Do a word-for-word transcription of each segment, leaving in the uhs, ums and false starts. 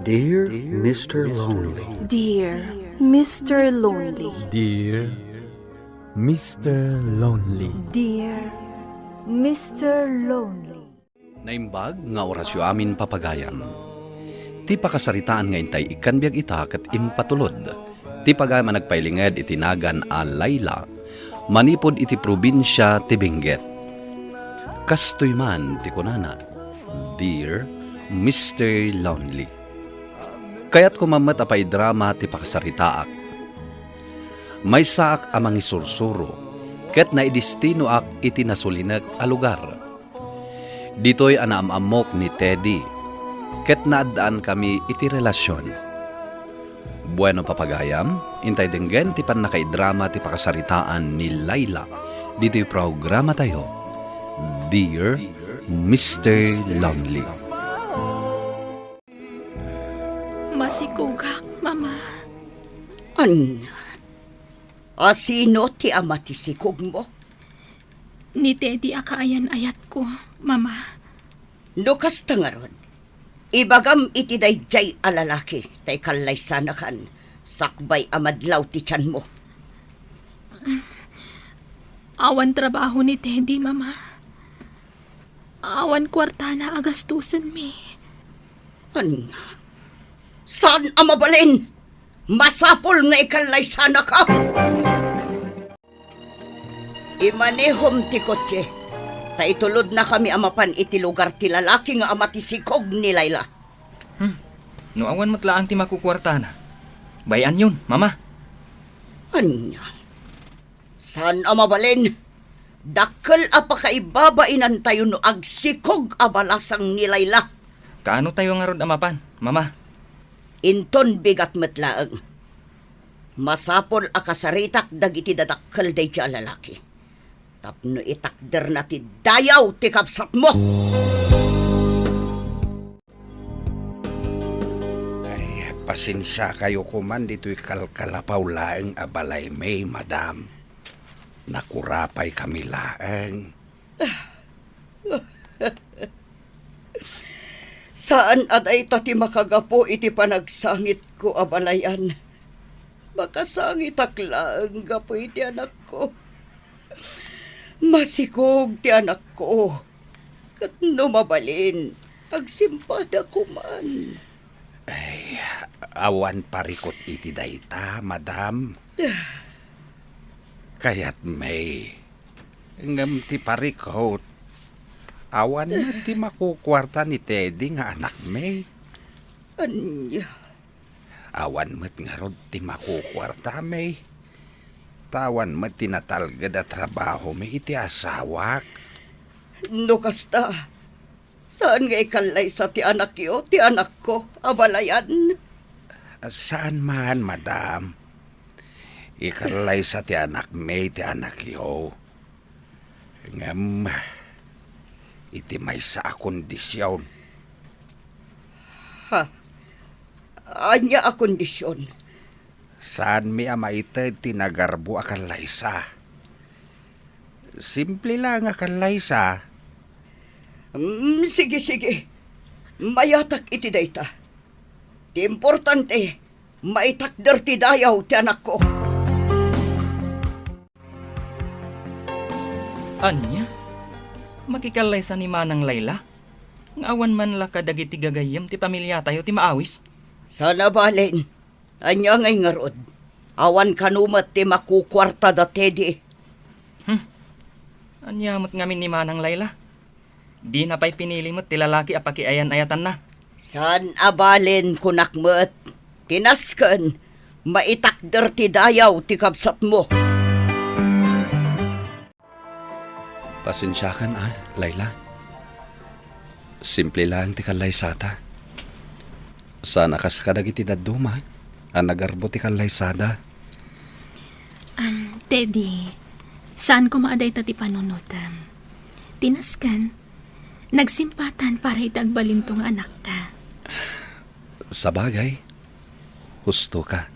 Dear Mister Lonely. Dear Mister Lonely. Dear Mister Lonely. Dear Mister Lonely. Naimbag nga orasyo amin, papagayam. Ti pakasaritaan nga intay ikkan biag ita ket impatulod ti pagayam a nagpailinged iti nagan a Laila manipud iti probinsia ti Benguet. Kastoy man ti kunana, "Dear Mister Lonely." Kayatko man met a paidrama ti pakasaritaak. Maysaak a mangisursuro ket naidestinoak iti nasulinek a lugar. Ditoy a naam-ammok ni Teddy, ket naaddaankami iti relasion. Bueno, papagayam, intay denggen ti pannakaidrama ti pakasaritaan ni Laila ditoy programatayo, Dear Mister Lonely. Masikogak, Mama. Ania? A sino ti ama ti sikogmo? Ni Teddy a kaayan-ayatko, Mama. No kasta ngarud, ibagam iti daydiay a lalaki ta ikallaysanakan sakbay a madlaw ti tianmo. Awan trabaho ni Teddy, Mama. Awan kuartana a gastusenmi. Ania? Saan a mabalin? Masapul nga ikallaysanaka! Imanehom ti kotse, ta itulodnakami a mapan iti lugar ti lalaki nga ama ti sikog ni Laila. Hmm. No awan met laeng ti makukuartana, bay-anyon, Mama. Ania? Saan a mabalin? Dakkel a pakaibabainantayo no agsikog a balasang ni Laila. Kaano tayo ngarud a mapan, Mama? Inton bigat met laeng. Masapul a kasaritak dagiti dadakkel daydiay a lalaki tapno itakderna ti dayaw ti kabsatmo. Ay, pasensiakayo koman ditoy kalkalapaw laeng a balaymi, madam. Nakurapaykami laeng. Saan a dayta ti makagapu iti panagsangitko a balayan. Makasangitak laeng gapu iti anakko. Masikog ti anakko. Ket no mabalin, agsimpada koman. Ay, awan parikut iti dayta, madam. Kayatmi. Ngem ti parikut, awan met ti makukuarta ni Teddy nga anakmi. Ania? Awan met ngarud ti makukuartami. Ta awan met ti natalged a trabahomi iti asawak. No kasta, saan nga ikallaysa ti anakyo ti anakko a balayan? Saan man, madam. Ikallaysa ti anakmi ti anakyo. Ngem iti maysa a kondision. Ha? Ania a kondision? Saanmi a maited ti nagarbo a kallaysa. Simple laeng a kallaysa. Mm, sige, sige. Mayatak iti dayta. Ti importante, maitakder ti dayaw ti anakko. Ania? Makikallaysa ni Manang Layla? Nga awan man la kadagiti gagayyem ti pamiliatayo ti maawis? Saan a balin. Ania ngay ngarud? Awan kano met ti makukuarta da Teddy. Hmm. Ania met ngamin ni Manang Layla? Dina pay pinili met ti lalaki a pakiayan-ayatanna. Saan a balin, kunak met. Ti nasken, maitakder ti dayaw ti kabsatmo. Pasensiakan a, Layla. Simple laeng ti kallaysata. Saan a kas kadagiti dadduma a nagarbo ti kallaysada. Am, Teddy, saan koma a dayta ti panunotem. Ti nasken, nagsimpatan para iti agbalinto nga anakta. Sabagay, husto ka.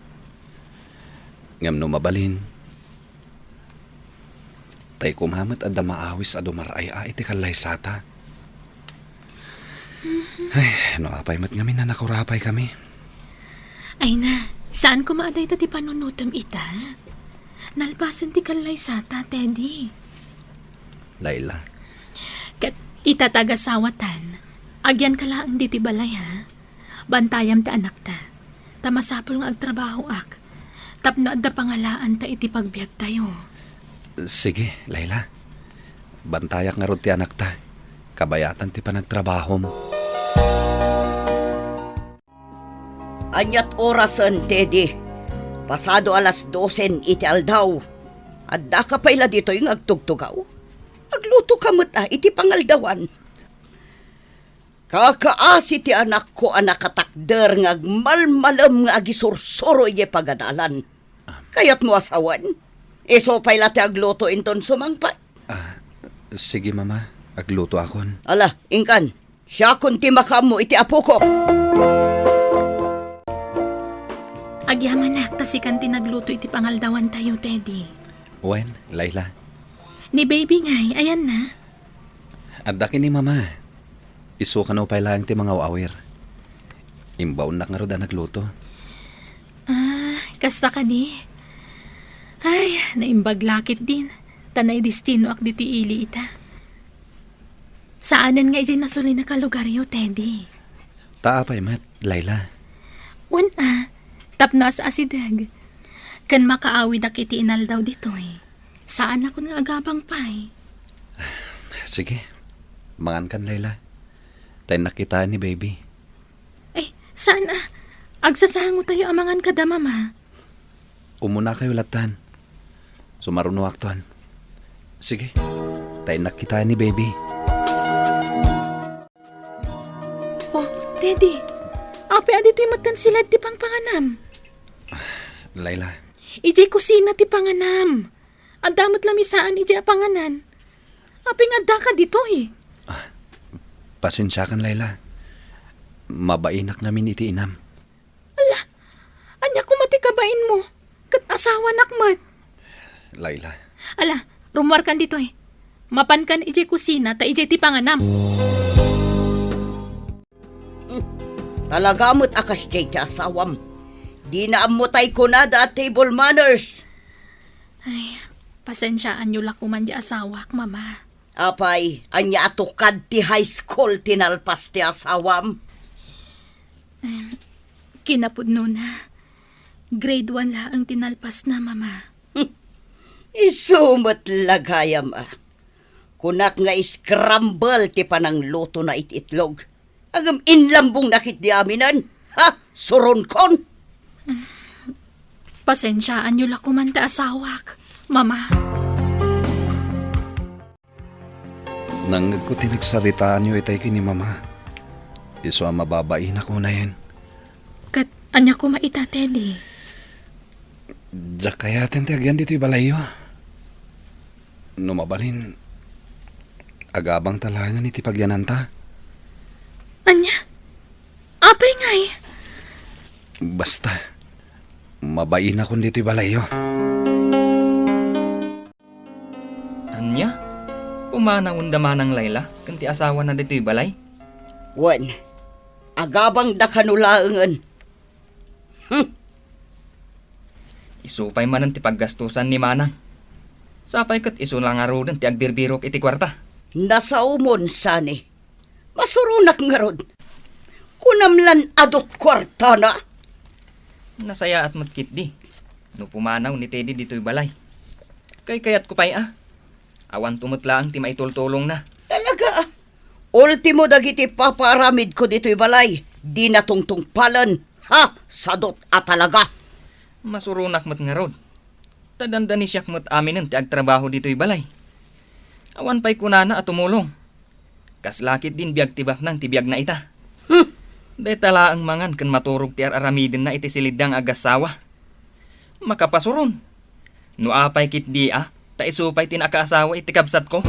Ngem no mabalin, tay koma met adda maawis a dumar-ay a iti kallaysata. Ay, no apay met ngamin a nakurapay kami. Ay na, saan koma a dayta ti panunutem ita? Nalpasen ti kallaysata, Teddy. Layla. Ket ita ti agasawatan, agyanka laeng ditoy balay, ha? Bantayam ti anakta. Ta masapul nga agtrabahoak tapno adda pangalaanta iti pagbiagtayo. Sige, Layla. Bantayak ngarud ti anakta. Kabayatan ti panagtrabahom. Aniat orasen, Teddy? Pasado alas dosen iti aldaw. Addaka pay la ditoy nga agtugtugaw? Aglutoka met a iti pangaldawan. Kakaasi ti anakko a nakatakder nga agmalmalem nga agisursuro idiay pagadalan. Ah. Kayatmo a sawen? Isu pay la ti agluto inton sumangpet. Ah, sige, Mama. Aglutoakon. Ala, inkan. Siakon ti makaammo iti apokok. Agyamanak ta sikan ti nagluto iti pangaldawantayo, Teddy. Wen, Layla. Ni baby ngay, ayanna? Adda ken ni Mama. Isu kano pay laeng ti mangaw-awir. Imbaonnak ngarud a nagluto. Ah, kasta kadi? Ay, naimbag la ketdin. Ta naidestinoak ditoy ili ita. Saanen nga idiay nasulinak a lugaryo, Teddy. Ta apay met, Layla? Wen a, tapno as-asideg. Ken makaawidak iti inaldaw ditoy. Saanakon nga agabang pay. Sige. Mangankan, Layla. Ta innak kitaen ni baby. Ay, saan a? Agsasangotayo a mangan kada, Mama. Umunakayo lattan. Sumarunoakton. Sige. Ta innak kitaen ni baby. Oh, Teddy. Apay a ditoy metten sila'y ti pangpanganam? Layla. Idiay kusina ti panganam. Adda met la misaan idiay a panganan. Apay nga addaka ditoy? Ah, pasensiakan, Layla. Mabainak ngamin iti inam. Ala, ania koma ti kabainmo? Ket asawanak met. Layla. Ala, rummuarkan ditoy. Mapankan idiay kusina ta idiay ti panganam. Hmm, talaga met a kasdiay ti asawam. Dina ammo tay kunada a table manners. Ay, pasensiaanyo la koman di asawak, Mama. Apay, ania a tukad ti high school ti nalpas ti asawam? Em, kinapudnona, grade one laeng ti nalpasna, Mama. Hmm. Isu met la gayam a. Kunak nga scramble ti pananglutona iti itlog. Ngem inlambongna ketdi aminen. Ha? Suronkon? Pasensiaanyo la koman ti asawak, Mama. Nangngegko ti nagsaritaanyo itay ken ni Mama. Isu a mababainak unayen. Ket ania koma ita, Teddy? Diak kayaten ti agyan ditoy balayyo. No mabalin, agabangta laengen iti pagyananta. Ania? Apay ngay? Basta, mabainakon ditoy balayyo. Ania? Pumanawen da Manang Layla ken ti asawana ditoy balay? Wen, agabangda kano laengen. Hmm. Isu pay manen ti paggastosan ni Manang. Sapay ket isu la ngaruden ti agbirbirok iti kuarta. Nasaomon, Sani. Masuronak ngarud. Kunam lan adut kuartana. Nasayaat met ketdi no pumanaw ni Teddy ditoy balay. Kaykayatko pay a. Awanto met laeng ti maitultulongna. Talaga? Ultimo dagiti papaaramidko ditoy balay, dina tungtungpalen. Ha? Sadot a talaga. Masuronak met ngarud. Ta dandanisiak met aminen ti agtrabaho ditoy balay. Awan pay kunana a tumulong. Kasla ketdin biag ti baknang ti biagna ita. Hmm. Dayta laeng mangan ken maturog ti ar-aramidenna iti silidda nga agassawa. Makapasuron. No apay ketdi a, ta isu pay ti nakaasawa iti kabsatko.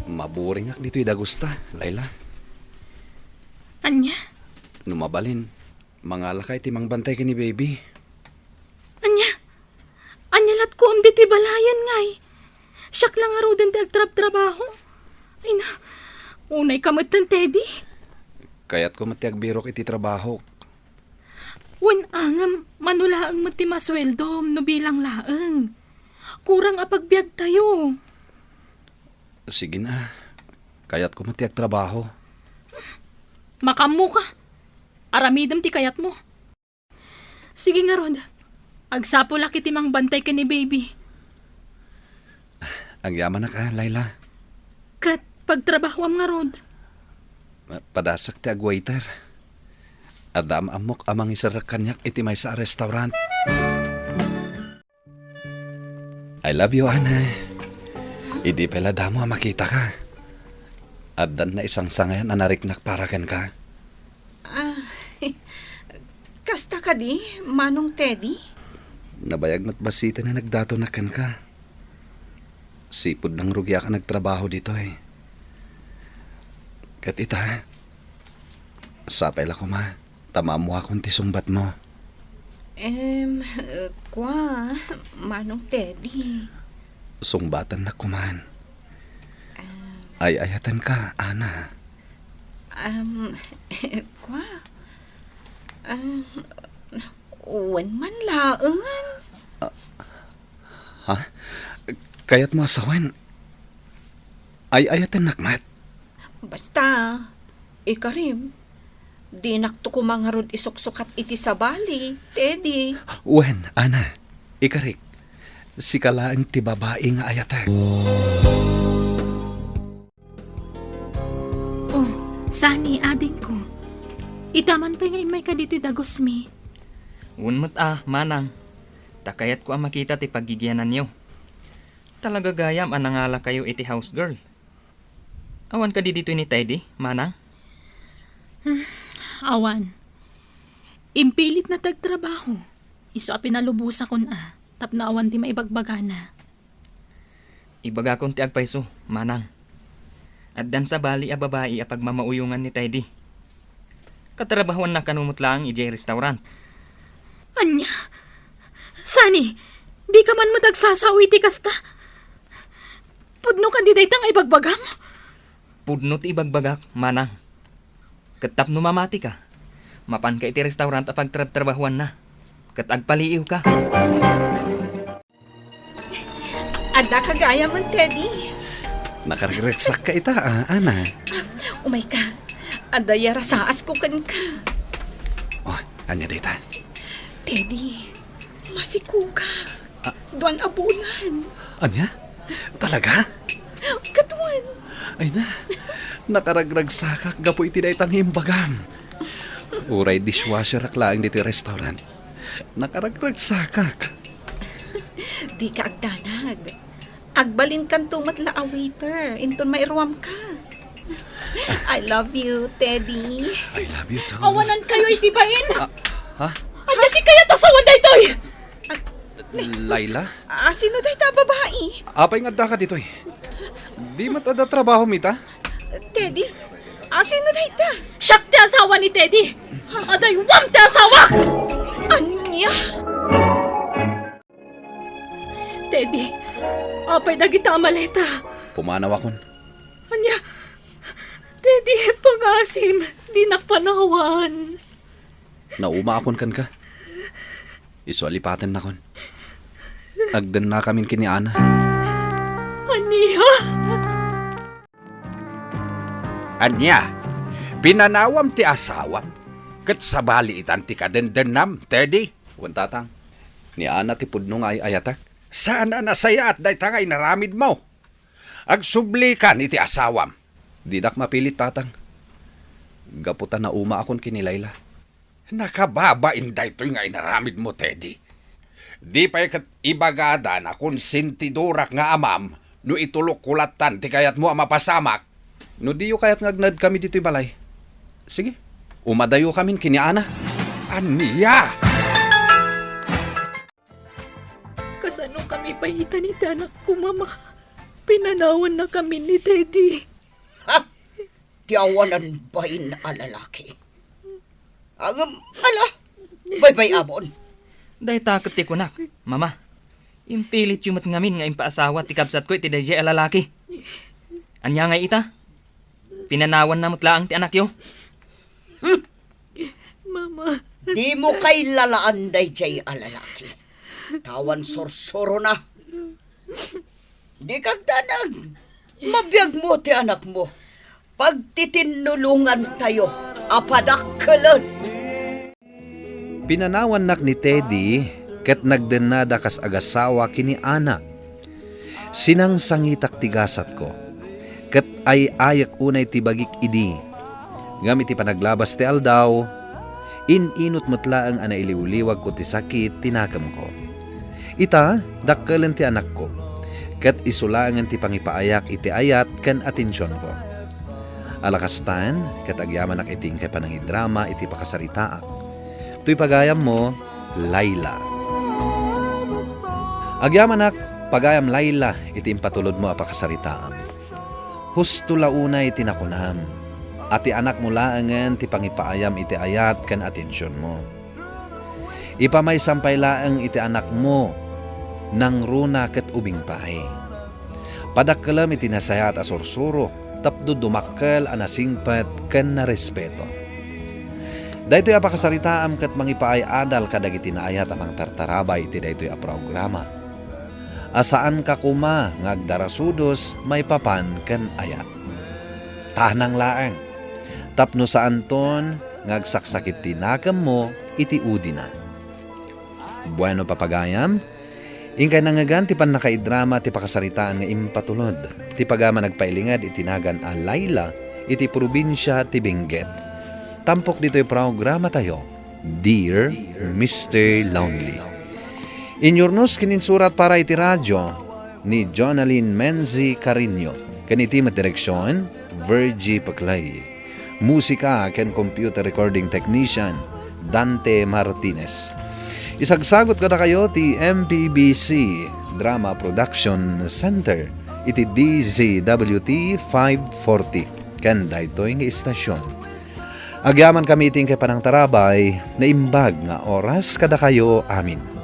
Maburingak ditoy dagusta, Layla. Ania? No mabalin, mangalaka iti mangbantay ken ni baby. Ania? Ania latkuem ditoy balayen ngay? Siak la ngaruden ti agtrabtrabaho. Ay na, unay ka metten, Teddy. Kayatko met ti agbirok iti trabahok. Wen angem, mano laeng met ti masueldom no bilang laeng. Kurang a pagbiagtayo. Sige na. Kayatko met ti agtrabaho. Makaammo ka. Aramidem ti kayatmo. Sige ngarud. Agsapulak iti mangbantay ken ni baby. Agyamanak a, Laila. Ket pagtrabahoam ngarud. Padasak ti agwaiter. Adda am-ammok a mangiserrek kaniak iti maysa a restaurant. I love you, Ana. Idi pay la damo a makitaka. Addan naisangsangayan a nariknak para kenka. Ah, kasta kadi, Manong Teddy? Nabayag met bassit a nagdatonak kenka. Sipud nangrugiak a nagtrabaho ditoy. Ket ita, sapay la koma, ta maammoakon ti sungbatmo. Em, eh, kua, Manong Teddy. Sungbatannak koman. Em. Ay-ayatenka, Ana. Em, kua. Em, wen man laengen. Ah, ha? Kayatmo a sawen? Ay-ayatennak met. Basta, ikarim, dinakto koma ngarud isuksukat iti sabali, Teddy. Wen, Ana, ikarik, sika laeng ti babai nga ayatek. Oh, Sani, adingko. Ita man pay nga immayka ditoy dagusmi. Wen met a, Manang. Ta kayatko a makita ti paggigiananyo. Talaga gayam a nangalakayo iti house girl. Awan kadi ditoy ni Teddy, Manang? Hmm, awan. Impilitna ti agtrabaho. Isu a pinalubosakon a, tapno awan ti maibagbagana. Ibagakon ti agpayso, Manang. Addan sabali a babai a pagmamauyongan ni Teddy. Katrabahoanna kano met laeng idiay restaurant. Ania? Sani, dika man met agsasao iti kasta? Pudno kadi dayta nga ibagbagam? Pudno ti ibagbagak, Manang. Ket tapno mamatika, mapanka iti restaurant a pagtrabtrabahoanna, ket agpaliiwka. Adda ka gayam, Teddy. Nakaregretsakka ita, a, Ana. Ah, umayka. Adda yarasaasko kenka. Oh, ania dayta? Teddy, masikogak. Ah. Duan a bulan. Ania? Talaga? Kaduan. Ay na, nakaragragsakak gapu iti dayta nga imbagam. Uray dishwasherak laeng ditoy restaurant. Nakaragragsakak. Dika agdanag. Agbalinkanto met la a waiter inton mairuamka. I love you, Teddy. I love you too. Awanankayo iti bain. Ah, ha? Ania ti kayat a sawen daytoy? Ah, Laila? Ah, sino dayta a babai? Apay nga addaka ditoy? Di met adda trabahom ita? Teddy, ah, sino dayta? Siak ti asawa ni Teddy! Adaywam ti asawak! Ania? Teddy, apay dagita a maleta? Pumanawakon. Ania? Teddy, pangaasim, dinak panawan. Naumaakon kenka. Isu a lipatennakon. Agdennakamin ken ni Ana. Ania? Ania? Pinanawam ti asawam? Ket sabali itan ti kadendennam, Teddy? Wen, Tatang. Ni Ana ti pudno nga ay-ayatek. Saan a nasayaat dayta nga inaramidmo? Agsublikan iti asawam. Dinak mapilit, Tatang. Gapu ta naumaakon ken ni Laila. Nakababain daytoy nga inaramidmo, Teddy. Di pay ket ibagada nakonsentidorak nga amam no itulokko lattan ti kayatmo a mapasamak. No diyo kayat nga agnaedkami ditoy balay, sige, umadayokamin ken ni Ana. Ania? Kasanokami pay itan iti anakko, Mama? Pinanawannakami ni Teddy. Ha? Ti awanan bain a lalaki. Agam, ala, baybay-amon. Dayta ket ti kunak, Mama. Impilityo met ngamin nga impaasawa ti kabsatko iti daydiay a lalaki. Ania ngay ita? Pinanawanna met laeng ti anakyo. Mama. Dimo kailalaan daydiay a lalaki. Awan sursurona. Dika agdanag. Mabiagmo ti anakmo. Pagtitinnulongantayo a padakkelen. Pinanawannak ni Teddy ket nagdennada kas agasawa ken ni Ana. Sinangsangitak ti gasatko, ket ay-ayek unay ti bagik idi. Ngem iti panaglabas ti aldaw, in-inut met laeng a nailiwliwagko ti sakit ti nakemko. Ita, dakkelen ti anakko, ket isu laengen ti pangipaayak iti ayat ken atensionko. Ala kastan, ket agyamanak iti inkay panangidrama iti pakasaritaak. Toy pagayammo, Laila. Agyamanak, pagayam Laila, iti impatulodmo a pakasaritaam. Husto la unay ti nakunam, a ti anakmo laengen ti pangipaayam iti ayat ken atensionmo. Ipamaysam pay laeng iti anakmo, nangruna ket ubing pay. Padakkelem iti nasayaat a sursuro tapno dumakkel a nasingpet ken narespeto. Daytoy a pakasaritaam ket mangipaay-adal kadagiti naayat a mangtartarabay iti daytoy a programa. A saanka koma nga agdarasudos maipapan ken ayat. Tanang laeng, tapno saanton nga agsaksakit ti nakemmo iti udina. Bueno, papagayam, inkay nangngegan ti pannakaidrama ti pakasaritaan nga impatulod ti pagayam a nagpailinged iti nagan a Laila iti probinsia ti Benguet. Tampok ditoy programatayo, Dear Mister Lonely. Inyurnos ken insurat para iti radio ni Jonalyn Menzi Carino, ken iti met direksion, Virgie Paclay. Musika ken computer recording technician, Dante Martinez. Isagsagot kadakayo ti M P B C Drama Production Center iti D Z W T five forty ken daytoy nga istasyon. Agyamankami iti inkay panangtarabay, naimbag nga oras kadakayo amin.